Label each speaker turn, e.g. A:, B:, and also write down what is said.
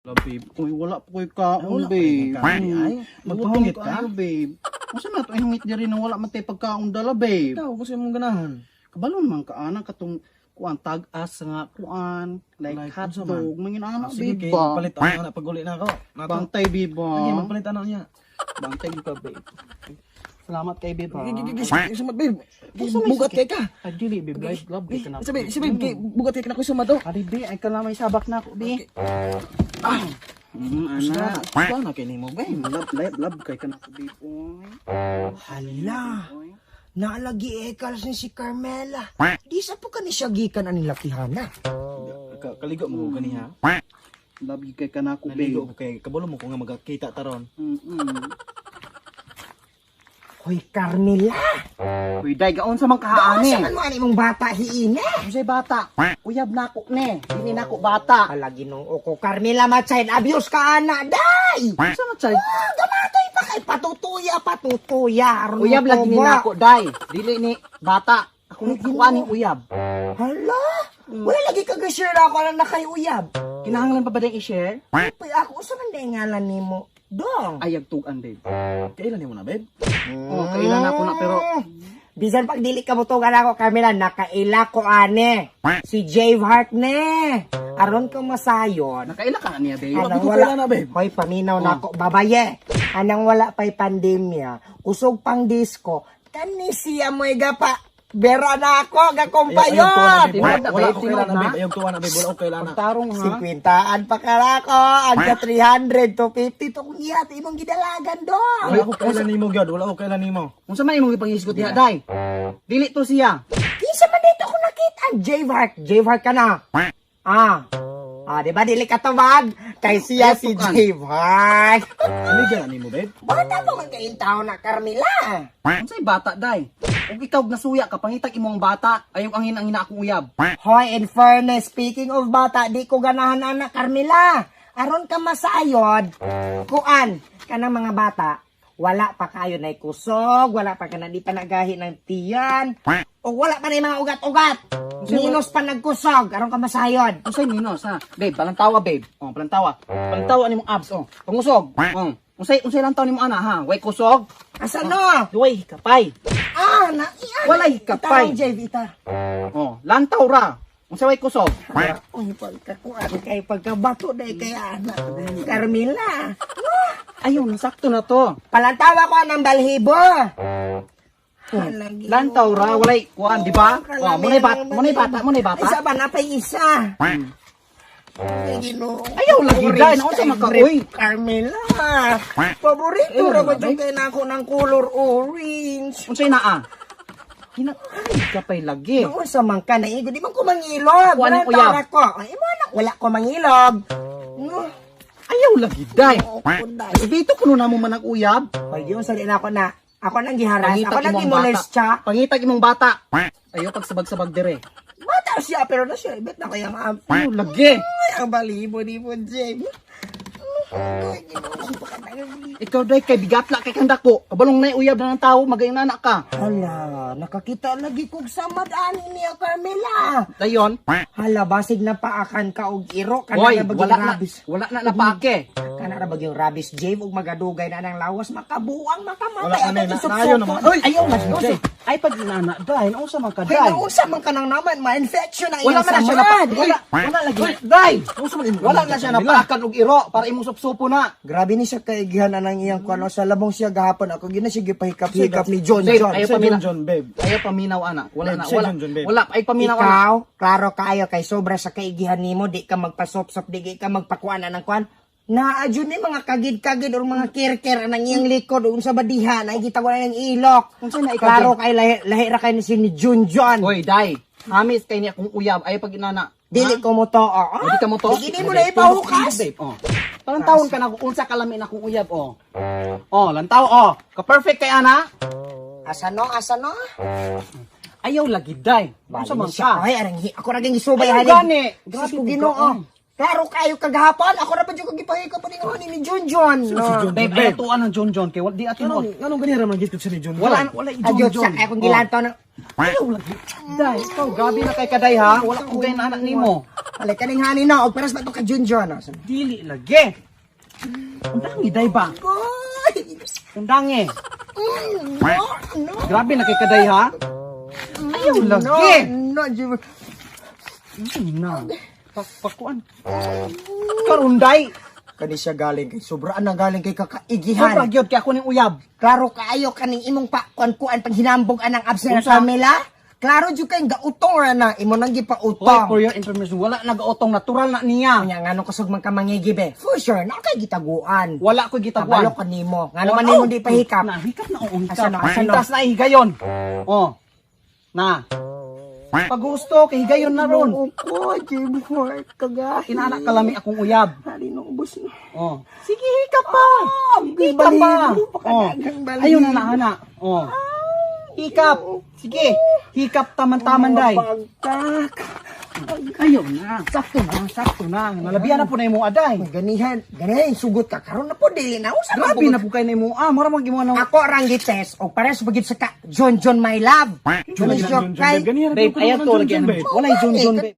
A: La, babe. Uy, wala po ko'y kaon,
B: Wala pa
A: babe.
B: rin kaon, ay.
A: Magpahungit
B: Magpahungit
A: ka?
B: ka?
A: Babe. Unsa man to ihungit diri nang wala man tay pagkaon dala, babe?
B: Ikaw, gusto mong ganahan.
A: Kabalo naman ka ana katong kuan tag-as nga kuan like,
B: Like, unsa
A: hotdog, mga ana,
B: Sige,
A: babe
B: kay
A: ba?
B: magpalit ako na pag-uli na ako. Nato.
A: Bantay, babe ba?
B: Sige, magpalit ana niya.
A: Bantay gyud ka, babe. Salamat kay babe ha.
B: Sumat, babe.
A: Unsa may
B: Bugat
A: sakit?
B: kay ka.
A: Ay, dili, babe. Love, love kay ka na.
B: Sabi, sabi, kay bugat kay ka na ko sumat oh.
A: Ari, babe, ay ka na may sabak na ako, babe. Ah. Ana.
B: Ana kay nimo, babe.
A: Love, love, love kay ka na ako, babe. Oy.
C: Hala,
A: Oy.
C: naalagi ekals ni si Carmela. Di sa po ka ni siya gikan aning lakihana.
B: Kaligo mo ko ganiha.
A: Love gyud kay ka na ako, babe.
B: Naligo ko kay kabalo mo ko nga magkita taron.
C: Hoy, Carmela!
A: Uy, day, gaon sa mang
C: Doon
A: kahaani.
C: sa man mo ani mong bata hiina.
A: Unsay bata? Uyab na ako ne. Dili na ako bata.
C: Hala, ginoo ko, Carmela, ma-child abuse ka, ana, day!
A: Unsa man child?
C: Ah, gamatoy pa kay patutuya, patutuya. Aron
A: Uyab
C: mo
A: lagi ni
C: tuba.
A: nako, day. Dili ni bata. Ako ni ako aning uyab.
C: Hala, wala lagi ka share ako na nakay uyab.
A: Kinahanglan pa ba dayng i-share?
C: Uy, ako, usa man day ngalan nimo? Dong.
A: Ayag tugan, babe.
B: Kailan nimo na, babe?
A: Oh, kailan ako na pero
C: Bisan pag dili ka mutugan ako, Carmela, nakaila ko ane. Si Jave Hart ne. Aron ko masayon.
A: nakaila ka niya, babe.
C: Anang
B: ko
C: wala,
B: kaila na, babe.
C: Hoy, paminaw na ako. Babaye, anang wala pa'y pandemya, kusog pang disco, kani siya mo'y gapa. Bera na ako, gakumpayon.
A: Tinuod na,
B: Wala
A: babe,
B: ko kailan
A: tinuod
B: na,
A: na.
B: babe. Ayaw tuwa na, babe. Wala ko kailan na.
A: Pagtarong ha.
C: 50 pa karako, agka 300 to 50 to kung ihat, imong gidalagan dong.
B: Wala ko kailan nimo gyud. Wala ko kailan nimo.
A: Unsa man imong gipangisgot diha, day? Dili to siya.
C: Kinsa man dito ako nakita ang Jave Hart. Jave Hart ka na. Ah. Ah, di ba dili ka tumag? Kay siya si Jave Hart.
B: Ano gyud nimo, babe?
C: Bata pa man kayong tao na, Carmela.
A: Unsay bata, day? Ug ikaw nasuya ka pangitag imong bata, ayaw ang hinang akong uyab.
C: Hoy, in fairness, speaking of bata, di ko ganahan anak, Carmela. Aron ka masayod, kuan, kanang mga bata, wala pa kayo na kusog, wala pa ka na di pa nagahi ng tiyan, o wala pa na yung mga ugat-ugat. Minus pa nagkusog, aron ka masayod.
A: Unsay minus ha? Babe, palantawa babe. Oh, palantawa. Palantawa nimong abs oh. Pangusog. Oh. Unsay unsay lantaw nimo ana ha? Way kusog?
C: Asa no?
A: Duway hikapay.
C: Ah, na, iyan.
A: Walay hikapay.
C: Itarong, Jeff, ita.
A: Oh, lantaw ra. Unsay way kusog?
C: Uy, pagkakuan kay pagkabato na kay anak. Carmela.
A: Ayun, sakto na to.
C: Palantawa ko ang balhibo. Halagi.
A: Lantaw ra walay kuan, di ba? Oh, munay bata, munay bata, munay bata.
C: Isa ba napay isa? Ay, Ginoo.
A: Ayaw lagi,
C: Orange
A: day. Naunsa
C: kay
A: maka,
C: grape,
A: uy.
C: Carmela. Paborito ra ba jud kay nako ng color orange?
A: Unsay naa? Hina ay kapay lagi.
C: Naunsa man ka naigo di man ko mangilog.
A: Kuan
C: Wala
A: ang uyab.
C: tara ko. Ay mo na wala ko mangilog. No.
A: Ayaw lagi, day.
C: Oo, day.
A: Dito kuno namo man ang uyab.
C: Hoy, di unsa din ako na. Ako nang giharas, ako
A: Pangitag
C: nang
A: imong
C: gimolest
A: bata.
C: siya.
A: Pangitag imong bata. Ayaw pagsabag-sabag dire.
C: Bata siya pero na siya ibet na kaya ang
A: Ayaw lagi.
C: Ay, ang balibo ni po, James. Ay, Ginoo ko, pakatanggal.
A: Ikaw day kay bigatla kay kandako. Kabalong nay uyab na ng tao magayon anak ka.
C: Hala, nakakita lagi kog samad ani niya, Carmela.
A: Dayon.
C: Hala, basig na paakan ka og iro kana
A: Hoy,
C: na baging
A: wala na
C: rabis.
A: wala na napaake.
C: Kana ra baging rabis, James, ug magadugay na ng lawas, makabuang, makamatay.
B: Wala
C: Ako
B: na, na-
C: isupsupo.
B: naayon naman.
C: Oy, ayaw mas
A: Unsay ay pag inana day, unsa man ka
C: Ay,
A: day?
C: naunsa man ka nang naman, ma-infection na
A: Wala
C: iyang
A: man na siya napa
C: samad.
A: wala, wala lagi. Day,
B: Unsa man imo?
A: wala na siya napaakan og iro para imong supsupo na.
C: Grabe ni siya kaigihan anang iyang kuno sa labong siya gahapon ako gina siya gipahikap-hikap ni John
A: Babe,
C: John.
A: ayaw
B: Say
A: pamina.
B: John John, babe.
A: Ayaw paminaw ana. Wala
B: Babe,
A: na
B: say
A: wala.
B: John John, babe.
A: Wala ay paminaw ana.
C: Ikaw, klaro kaayo kay sobra sa kaigihan nimo, di ka magpasopsop, di ka magpakuan ng kuan. Naa jud ni mga kagid-kagid or mga kirkir ang iyang likod unsa ba diha nakikita ko na ng ilok.
A: Unsa na ikagid?
C: Klaro kay lahi, lahi ra kay ni si ni Jun John.
A: Hoy, day. Hamis kay niya kung uyab ayaw pag inana.
C: Dili ko mo to. Oh,
A: Hindi ka mo to?
C: Di mo na ipahukas.
A: Babe, oh. Parang taon ka na kung unsa kalami na kung uyab, oh. Oh, lantaw, oh. Ka-perfect kay ana.
C: Asa no, asa no?
A: Ayaw lagi, day. Unsa man
C: Bali siya.
A: ka?
C: Ay, arang ako ra ging gisubay
A: Ayaw
C: halin.
A: gani.
C: Grabe
A: Grabe
C: ko Ginoo.
A: ka,
C: Klaro kayo kagahapon. Ako ra pa jud ko gipahikap pa ni Jun John. No.
B: Si John
A: Babe,
B: John, babe.
A: ayaw tuan ng John John kay wala di atin
B: Anong anong ganira man gid si ni John John?
A: Wala wala John
C: Adyo
A: John.
C: sa akong gilantaw ng
A: Ayaw lagi. Day, ikaw gabi na kay kaday ha. Wala ko gay na anak nimo.
C: Alay kaning hani na og pares ba to ka Junjun no?
A: Dili lagi. Undangi day ba?
C: Koy.
A: Undangi.
C: No, no.
A: Grabe na kay kaday ha. Ayaw lagi.
C: No, no, Jimmer.
A: Ay, na. Pakuan. Karunday.
C: Kani siya galing kay sobraan na galing kay kakaigihan.
A: Sobra gyud kay ako ning uyab.
C: Klaro kaayo kaning imong pakuan-kuan pag hinambog anang abs na
A: Unsa?
C: Carmela. Klaro jud kay gautong ra na imo nang
A: Hoy,
C: gipautong.
A: for your information, wala nagautong, natural na niya.
C: Nya ngano kusog man ka mangigi be. For sure na kay gitaguan.
A: Wala ko gitaguan.
C: Kabalo ka nimo. Ngano man nimo di pahikap.
A: Na, hikap na, oo, hikap.
C: Asa no, asa no?
A: Pintas na higayon. Oh. Na. Pag gusto, kay higayon na ron.
C: Ko, Jimmer, kagahi.
A: Inaanak kalami akong uyab.
C: Hari nung ubos na.
A: Oh. Sige, hikap pa. Hikap pa. Oh. Ayun na na, oh. Hikap. Sige. Hikap taman-taman day.
C: Pagtak.
A: Ayaw na. Sakto na, sakto na. Nalabian na po na imo aday.
C: Ganihan, ganihan sugot ka karon na po dili na usa
A: Grabe na po kay na imo. Ah, mura man gimo na.
C: Ako rang gites og pares bagid sa ka John John my love.
B: John,
C: John,
B: John, John,
C: kay
B: babe. Ganihan
A: Babe,
B: ko
A: ayaw
B: naman,
A: to
B: John,
A: lagi.
B: John, babe.
A: Walay John John, babe.